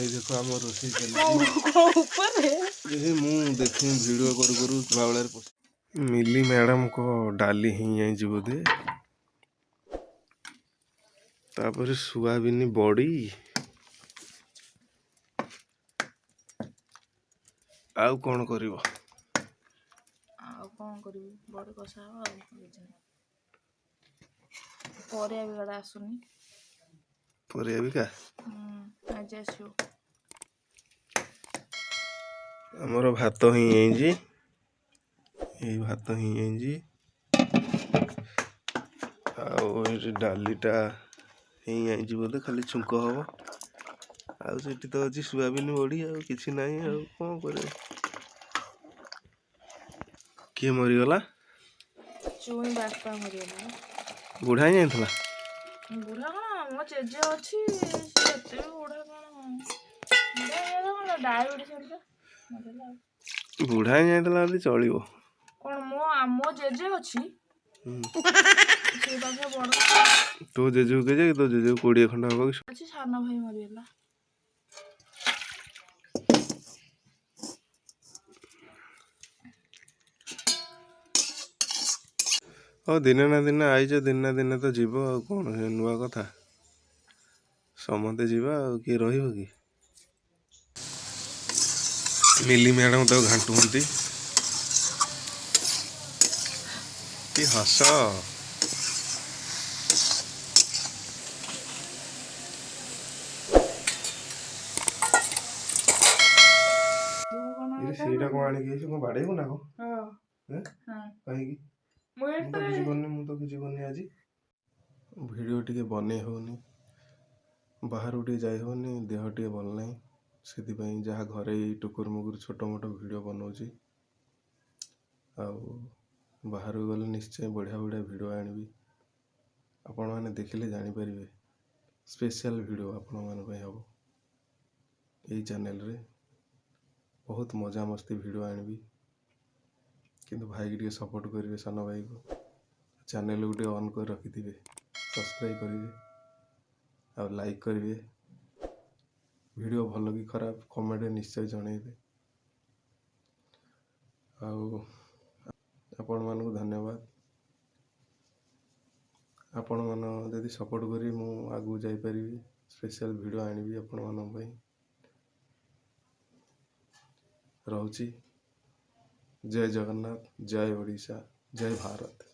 ଏଇ ଦେଖ ଆମ ରୋଷେଇ ଚାଲିଛି। କଣ ଉପରେ? ଏ ମୁଁ ଦେଖି ଭିଡ଼ିଓ କରୁ କରୁ ବାଉଳାରେ ପଶି। ମିଲି ମ୍ୟାଡ଼ାମଙ୍କ ଡାଲି ହେଇଯାଇଛି ବୋଧେ। ତାପରେ ସୁଆବିନି ବଡ଼ି। ଆଉ କ'ଣ କରିବ? ଆଉ କ'ଣ କରିବି, ବଡ଼ି କଷା ହବ, ଆଉ କିଛି ନାହିଁ। ପରିବା ବିକାଟା ଆସୁନି। ପରିବା ବିକା? ଆଜି ଆସିବ। ଆମର ଭାତ ହେଇଯାଇଛି, ଏଇ ଭାତ ହେଇଯାଇଛି। ଆଉ ଏଇଠି ଡାଲିଟା ହେଇଯାଇଛି ବୋଧେ, ଖାଲି ଛୁଙ୍କ ହବ। ଆଉ ସେଠି ତ ଅଛି ସୋୟାବିନ୍ ବଡ଼ି, ଆଉ କିଛି ନାହିଁ। ଆଉ କ'ଣ କରିବ? କିଏ ମରିଗଲା? ଚୁଇଁ ବାପା ମରିଗଲା। ବୁଢ଼ା ହେଇଯାଇଥିଲା? ବୁଢ଼ା କ'ଣ, ମୋ ଜେଜେ ଅଛି, ସେ ଏତେ ବି ବୁଢ଼ା କ'ଣ ବୁଢ଼ା ହେଇଯାଇଥିଲା, କ'ଣ ଡାଇବେଟିସ୍ ହେଇଥିଲା, ମରିଗଲା ଆଉ। ବୁଢ଼ା ହେଇଯାଇଥିଲା ଯଦି ଚଳିବ। କ'ଣ ମୋ ଜେଜେ ଅଛି, ସେ ପାଖେ ବଡ଼। ତୋ ଜେଜେକୁ କେଜେ, ତୋ ଜେଜେକୁ 20 ଖଣ୍ଡ ହବ କି? ଅଛି। ସାନ ଭାଇ ମରିଗଲା। ହଉ, ଦିନେ ନା ଦିନେ ଆଇଛ, ଦିନେ ନା ଦିନେ ତ ଯିବ। ଆଉ କ'ଣ ସେ ନୂଆ କଥା? ସମସ୍ତେ ଯିବା, ଆଉ କିଏ ରହିବ କି? ମିଲି ମ୍ୟାଡ଼ାମ ତାକୁ ଘାଣ୍ଟୁଛନ୍ତି। କି ହସ! କ'ଣ? ସେଇଟା କ'ଣ ଆଣିକି ହେଇଛି? କ'ଣ ବାଡ଼େଇବୁ ନା କ'ଣ? ହଁ। ଏଁ? ହଁ। କାହିଁକି? ମୁଁ ମୁଁ ତ କିଛି କରିନି, ମୁଁ ତ କିଛି କରିନି। ଆଜି ଭିଡ଼ିଓ ଟିକେ ବନେଇ ହେଉନି, ବାହାରକୁ ଟିକେ ଯାଇ ହେଉନି, ଦେହ ଟିକେ ଭଲ ନାହିଁ। ସେଥିପାଇଁ ଯାହା ଘରେ ଏଇ ଟୁକୁର ମୁକୁର ଛୋଟ ମୋଟ ଭିଡ଼ିଓ ବନଉଛି। ଆଉ ବାହାରକୁ ଗଲେ ନିଶ୍ଚୟ ବଢ଼ିଆ ବଢ଼ିଆ ଭିଡ଼ିଓ ଆଣିବି, ଆପଣମାନେ ଦେଖିଲେ ଜାଣିପାରିବେ। ସ୍ପେଶିଆଲ୍ ଭିଡ଼ିଓ ଆପଣମାନଙ୍କ ପାଇଁ ହେବ ଏଇ ଚ୍ୟାନେଲରେ। ବହୁତ ମଜାମସ୍ତି ଭିଡ଼ିଓ ଆଣିବି। କିନ୍ତୁ ଭାଇକି ଟିକେ ସପୋର୍ଟ କରିବେ, ସାନ ଭାଇକୁ। ଚ୍ୟାନେଲକୁ ଟିକେ ଅନ୍ କରି ରଖିଥିବେ, ସବସ୍କ୍ରାଇବ୍ କରିବେ ଆଉ ଲାଇକ୍ କରିବେ। ଭିଡ଼ିଓ ଭଲ କି ଖରାପ କମେଣ୍ଟରେ ନିଶ୍ଚୟ ଜଣେଇବେ। ଆଉ ଆପଣମାନଙ୍କୁ ଧନ୍ୟବାଦ। ଆପଣମାନ ଯଦି ସପୋର୍ଟ କରିବେ, ମୁଁ ଆଗକୁ ଯାଇପାରିବି, ସ୍ପେଶିଆଲ୍ ଭିଡ଼ିଓ ଆଣିବି ଆପଣମାନଙ୍କ ପାଇଁ। ରହୁଛି। ଜୟ ଜଗନ୍ନାଥ, ଜୟ ଓଡ଼ିଶା, ଜୟ ଭାରତ।